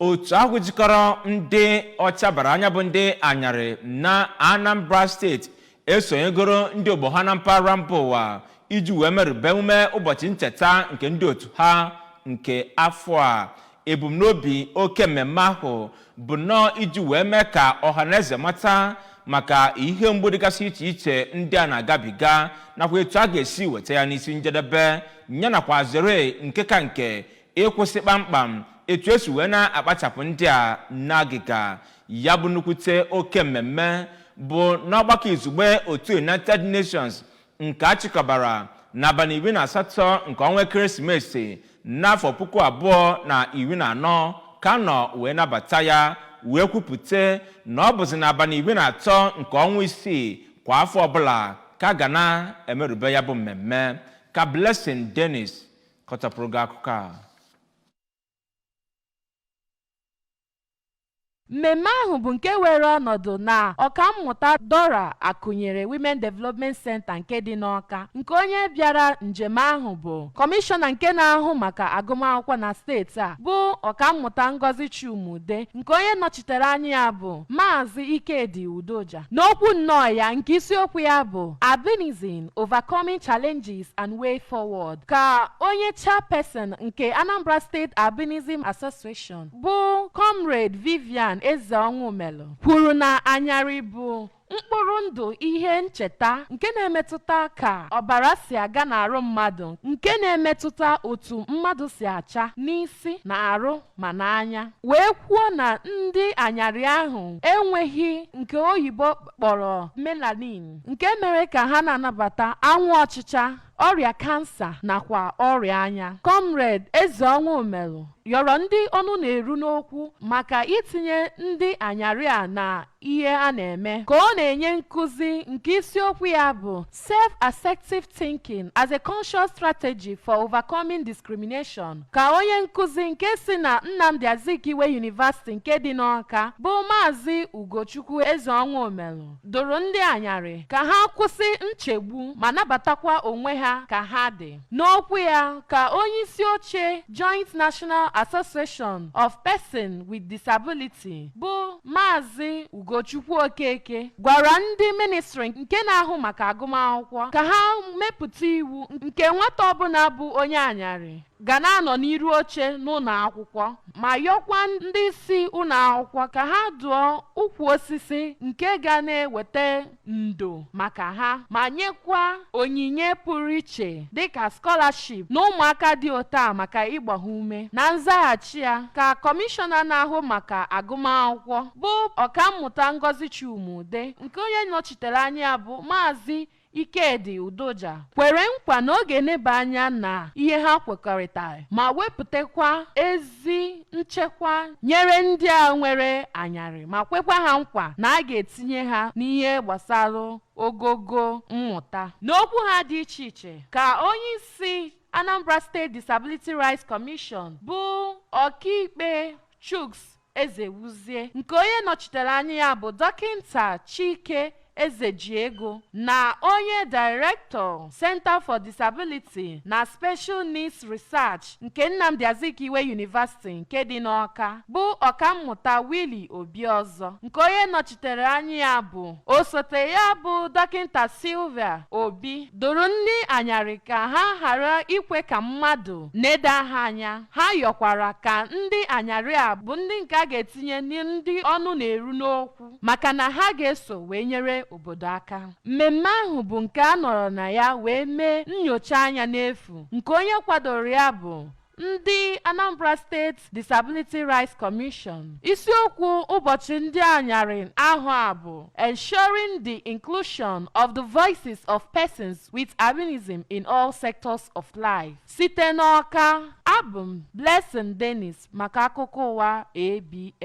Otu ahụ jikọrọ ndị ọchabara anya bụ ndị anyarị na Anambra Steeti esonyegoro ndị ogbo ha na mpaghara mba ụwa iji wee merube emume ụbọchị ncheta nke ndị otu ha nke afọ a. Ebumnobi oke mmemme ahụ bụ nnọọ iji wee mee ka ọhaneze mata maka ihe mgbu dịgasị iche iche ndị a na-agabiga nakwa etu a ga-esi weta ya n'isi njedebe, ya nakwa zere nke ka nke ịkwụsị kpamkpam etu esi wee na-akpachapụ ndị a n'agịga. Ya bụ nnukwute oke mmemme bụ n'ọgbakọ izugbe otu United Nations nke a chịkọbara n'abalị 18 nke ọnwa Ekeresimesi n'afọ 2014 ka a nọ wee nabata ya, wee kwupụta na ọ bụzi n'abalị 13 nke ọnwa isii kwa afọ ọbụla ka a ga na-emerube ya bụ mmemme. Ka Blessing Dennis kọtapụrụ gị akụkọ a. Mmemme ahụ bụ nke were ọnọdụ na Ọkammụta Dora Akunyili Women Development Center nke dị n'Awka, nke onye bịara njem ahụ bụ Kọmishọna nke na-ahụ maka agụmakwụkwọ na steeti a bụ Ọkammụta Ngozi Chuma-Udeh, nke onye nọchitere anya ya bụ Maazị Ikedi Udoja. N'okwu nnọọ ya nke isiokwu ya bụ Albinism, Overcoming Challenges and Way Forward, ka onye chairperson nke Anambra State Albinism Association bụ Comrade Vivian Ezeonwumelu kwuru na anyarị bụ mkpụrụ ndụ ihe ncheta nke na-emetụta ka ọbara si aga n'arụ mmadụ, nke na-emetụta otu mmadụ si acha n'isi na arụ ma n'anya, wee kwuo na ndị anyarị ahụ enweghị nke oyibo kpọrọ melanin, nke mere ka ha na-anabata anwụ ọchịcha, ọrịa kansa nakwa ọrịa anya. Comrade Ezeonwumelu yọrọ ndị ọnụ na-eru n'okwu maka itinye ndị anyarị a na ihe a na-eme, ka ọ na-enye nkụzi nke isiokwu ya bụ Self-Assertive Thinking as a Conscious Strategy for Overcoming Discrimination, ka onye nkụzi nke si na Nnamdi Azikiwe University nke dị n'Awka bụ Maazị Ugochukwu Ezeonwumelu dụrụ ndị anyarị ka ha kwụsị nchegbu ma nabatakwa onwe ha ka ha dị. N'okwu ya ka onye isi oche Joint National Association of Persons with Disability bụ Maazị Ugochukwu Okeke gwara ndị ministri nke na-ahụ maka agụmakwụkwọ ka ha mepụta iwu nke nwata ọbụla bụ onye anyarị ga na-anọ n'iru oche n'ụlọ akwụkwọ, ma yọkwa ndị isi ụlọ akwụkwọ ka ha dụọ ukwu osisi nke ga na-eweta ndo maka ha, ma nyekwa onyinye pụrụ iche dịka scholarship na ụmụaka dị otu a maka ịgba ha ume. Na nzaghachi ya ka kọmishọna na-ahụ maka agụmakwụkwọ bụ Ọkammụta Ngozi Chuma-Udeh, nke onye nọchitere anya ya bụ Maazị Ikedi Udoja, kwere nkwa na ọ ga-eneba anya na ihe ha kwekọrịtara ma wepụtakwa ezi nchekwa nyere ndị a nwere anyarị, ma kwekwa ha nkwa na a ga-etinye ha n'ihe gbasara ogogo mmụta. N'okwu ha dị iche iche ka onye isi Anambra State Disability Rights Commission bụ Ọkaikpe Chuks Ezewuzie, nke onye nọchitere anya ya bụ Dọkịnta Chike Ezejiego, na onye Director Center for Disability na Special Needs Research nke Nnamdi Azikiwe University nke dị n'Awka bụ Ọkammụta Willie Obiọzọ, nke onye nọchitere anya ya bụ osote ya bụ Dọkịnta Sylvia Obi, dụrụ ndị anyarị ka ha ghara ikwe ka mmadụ neda ha anya. Ha yọkwara ka ndị anyarị a bụ ndị nke a ga-etinye ndị ọnụ na-eru n'okwu, maka na ha ga-eso wee nyere obodo aka. Mmemme ahụ bụ nke a nọrọ na ya wee mee nnyocha anya n'efu, nke onye kwadoro ya bụ ndị Anambra State Disability Rights Commission. Isiokwu ụbọchị ndị anyarị ahụ a bụ Ensuring the Inclusion of the Voices of Persons with Albinism in All Sectors of Life. Site n'Awka, abụ m Blessing Dennis maka akụkọ ụwa ABS.